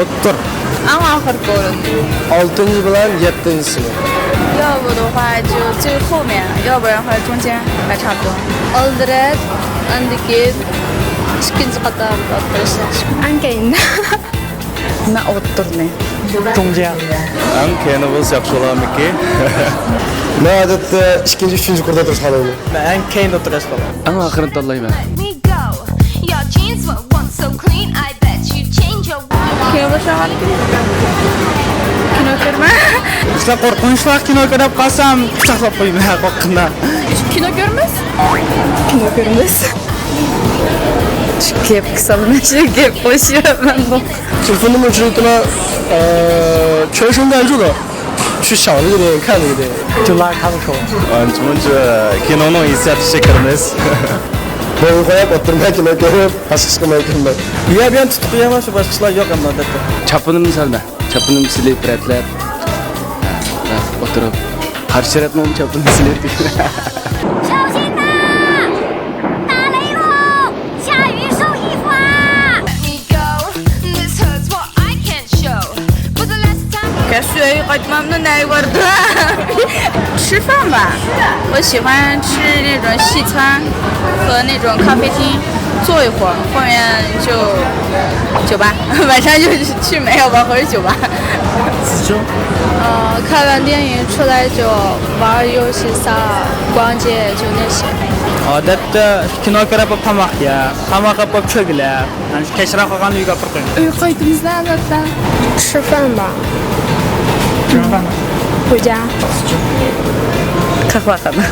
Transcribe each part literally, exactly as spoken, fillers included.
ئوتتۇر. ئەڭ ئاخىرقى ئورۇن. ئالتىنچى بىلەن يەتتىنچى سىنىپ. 要不的话就最后面，要不然的话中间还差不多。ئالدىراق، ئاندىن كېيىن ئىككىنچى قاتار ئوتتۇرىسى. ئەڭ كەينىدە. مەن ئوتتۇرىنى. جۇڭجيا. ئەڭ كەينى بولسا ياخشى بولارمىكىن؟ مەن ئادەتتە ئىككىنچى، ئۈچىنچى قۇردا تۇرۇشقا خالايمەن. مەن ئەڭ كەينىدە ئولتۇرۇشقا خالايمەن. ئەڭ ئاخىرىنى تاللايمەن. Me go. Your jeans were once so clean. I bet you change your wine. كىنو باشلانغاندىن كېيىن كىنو كۆرمە. سىلەر قورقۇنچلۇق، كىنو كۆرۈپ قالسام پىچاقلاپ قويىمەن قورققاندا. كىنو كۆرمەس. كىنو كۆرمەس. شۇ گەپكە سالماي شۇ گەپ قىلىشىۋاتىمەن بۇ. تېلېفوننىمۇ ئۆچۈرۈۋېتىمەن. ئە، 全神贯注的去想这个电影，看这个电影。 جۇلار كامىشو. ئانچە-مۇنچە كىنونىڭ ھېسسىياتىنى چەككۈزىمىز. بويۇن قويۇپ ئولتۇرماي كىنو كۆرۈپ، باشقا ئىش قىلماي كىنو. بۇ يەر بۇ يەرنى تۇتۇپ قويۇۋېرىڭ، شۇ باشقىلار يوق ئەمما ئادەتتە. چاپىنىمنى سالىمەن. چاپىنىمنى سېلىپ رەتلەپ، ھە، ھە، ئولتۇرۇپ. قارشى تەرەپنىڭ چاپىنىنى سېلىپ. 小心啊！打雷了，下雨收衣服啊！ Let me go. This hurts what I can't show. Was the last time. كەچتە ئۆيگە قايتمامدۇ، نەگە باردۇ؟ 吃饭吧，我喜欢吃那种西餐和那种咖啡厅，坐一会儿，后面就酒吧，晚上就去没有吧，或者酒吧。 سىزچۇ؟ 呃，看完电影出来就玩游戏、逛街就那些。 ئادەتتە كىنو كۆرۈپ بولۇپ تاماق يەپ، تاماق يەپ بولۇپ چۆگىلەپ، يەنى كەچرەك قالغاندا ئۆيگە ئاپىرىپ قويىمەن. ئۆيگە قايتىمىزدا ئەلۋەتتە. 吃饭吧。 回家。 قەھۋەخانا.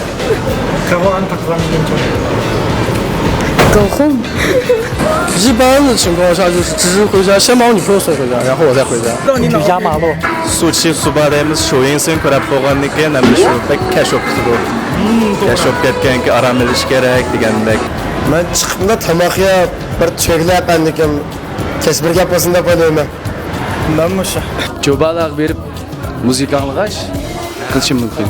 قەھۋەخانا تاقىغان دېگەن چوڭ. 一般的情况下就是直接回家，先把我女朋友送回家，然后我再回家。 كۆچە مالۇ. سۇ ئىچىپ سۇ بار دەيمىز، شۇ يېڭىسىنى كۆرۈپ بولغاندىن كېيىن ئەمدى شۇ بەك كەچ بولۇپ كېتىدۇ. كەچ بولۇپ كەتكەنكى ئارام ئېلىش كېرەك دېگەندەك. مەن چىقىپلا تاماق يەپ، بىر چۆگىلەپ ئەندىكىن كەچ بىر گەپ بولسۇن دەپ ئويلايمەن. مەنمۇ شۇ. جۇبالارغا بېرىپ مۇزىكا ئاڭلىغاچ قىلىشىم مۇمكىن.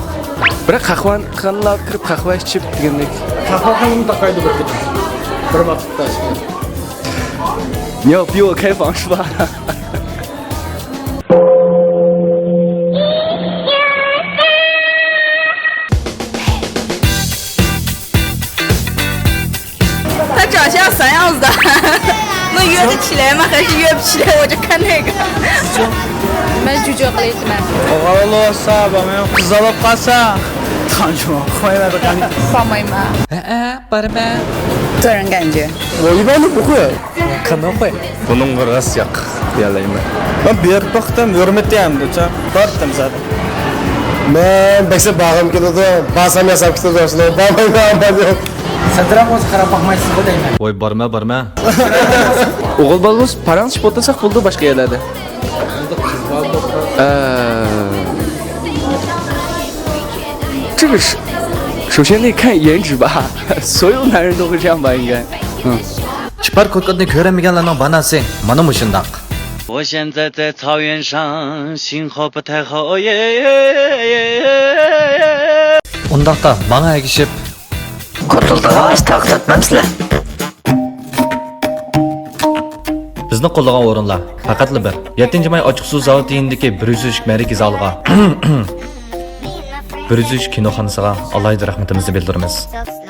بىراق قەھۋەخانىلارغا كىرىپ قەھۋە ئىچىپ دېگەندەك. قەھۋەخانىمۇ تاقايدۇ بىر كۈن. بىر ۋاقىتتا. 你要逼我开房是吧？ 他长相啥样子的？能约得起来吗？还是约不起来？我就看那个。 مەن جۇجۇ قىلىۋېتىمەن. ئوغۇل بولسا، بولماي قىز بولۇپ قالسا. تانجۇ، قويمايدىغان. بارمايمەن. ھەئە، بارىمەن. 做人感觉。 我一般都不会。 كىنو قوي. بۇنىڭغا راست ياق دېيەلەيمەن. مەن بېرىپ باقتىم، ھۆرمىتى ئەمدىچە. باردىم زادى. مەن بەكسە بارغۇم كېلىدۇ، بارسام ياساپ كېتىدۇ، شۇنداق بارمايمەن، ئامال يوق. سەترام بولسا قاراپ باقمايسىزغۇ دەيمەن. ۋاي، بارما، بارما. ئوغۇل بالا بولسا پاراڭلىشىپ ئولتۇرساق بولىدۇ باشقا يەرلەردە. ئە، 这个是，首先得看颜值吧，所有男人都会这样吧，应该。嗯。چىپار كوكۇتنى كۆرەلمىگەنلەرنىڭ باناسى مانا مۇشۇنداق. 我现在在草原上，信号不太好，耶耶耶耶耶。 ئۇنداقتا ماڭا ئەگىشىپ. قۇتۇلىدىغان ئىش تارقىتىپ ئاتمامسىلەر؟ بىزنى قوللىغان ئورۇنلار پەقەتلا بىر. يەتتىنچى ماي ئاچچىقسۇ زاۋۇتى يېنىدىكى بىر يۈز ئۈچ مەرىكە زالىغا. بىر يۈز ئۈچ كىنوخانىسىغا ئالاھىدە رەھمىتىمىزنى بىلدۈرىمىز.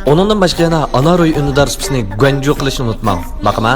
ئۇنىڭدىن باشقا يەنە ئانار ئويى ئۈندىدار سۇپىسىنى گۇەنجۇ قىلىشنى ئۇنتۇماڭ. باقىما؟